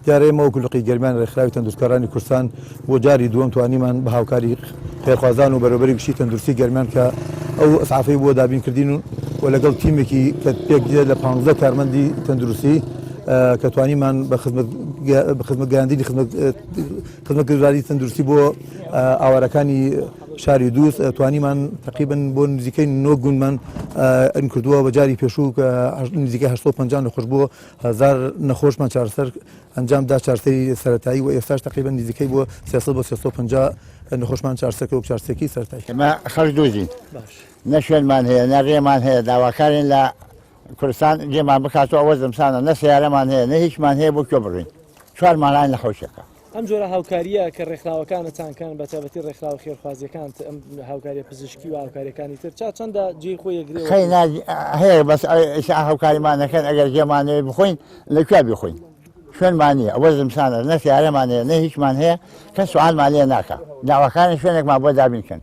دیارە ئێمە وەکو لقی گەرمیان ڕێکخراوی تەندروستکارانی کوردستان بۆ جاری دووەم توانیمان بە هاوکاری خێرخوازان و بەرێوەبەری گشتی تەندروستی گەرمیان کە ئەو ئیسعافەی بۆ دابین کردین و لەگەڵ تیمێکی کە پێک دێت لە 15 کارمەندی تەندروستی کە توانیمان بە خزمەت بە خزمەت گەیاندنی خزمەت خزمەتگوزاری تەندروستی بۆ ئاوارەکانی شاری دووز توانیمان تقریبا بۆ نزیکەی نۆ گوندمان ئەن کردووە بە جاری پێشوو کە نزیکەی 850 نەخۆش بۆ هەزار نەخۆشمان چارەسەر ئەنجام دا چارەسەری سەرەتایی و ئێستاش تقریبا نزیکەی بۆ 300 بۆ 350 نەخۆشمان چارەسەر کرد وەک چارەسەرێکی سەرەتایی. ئێمە خەڵک دووزین نە شوێنمان هەیە نە ڕێمان هەیە داواکارین لە کوردستان جێمان بکاتەوە ئەوە زمسانە نە سیارەمان هەیە نە هیچمان هەیە بۆ کوێ بڕین چوار ماڵان لە حوشەکە. ئەم جۆرە هاوکارییە کە ڕێکخراوەکانتان کەن بە تایبەتی ڕێکخراوە خێرخوازییەکان ئەم هاوکاریە پزیشکی و هاوکاریەکانی تر چا چەندە جێی خۆی ئەگرێ خەی نا هەیە بەس ئیسا هاوکاریمان نەکەن ئەگەر جێمانەوەی بخۆین لە کوێ بیخۆین شوێنمان نییە ئەوە زمسانە نە سیارەمان هەیە نە هیچمان هەیە کەس سوالمان لێ ناکا داواکانی شوێنێکمان بۆ دابین کەن.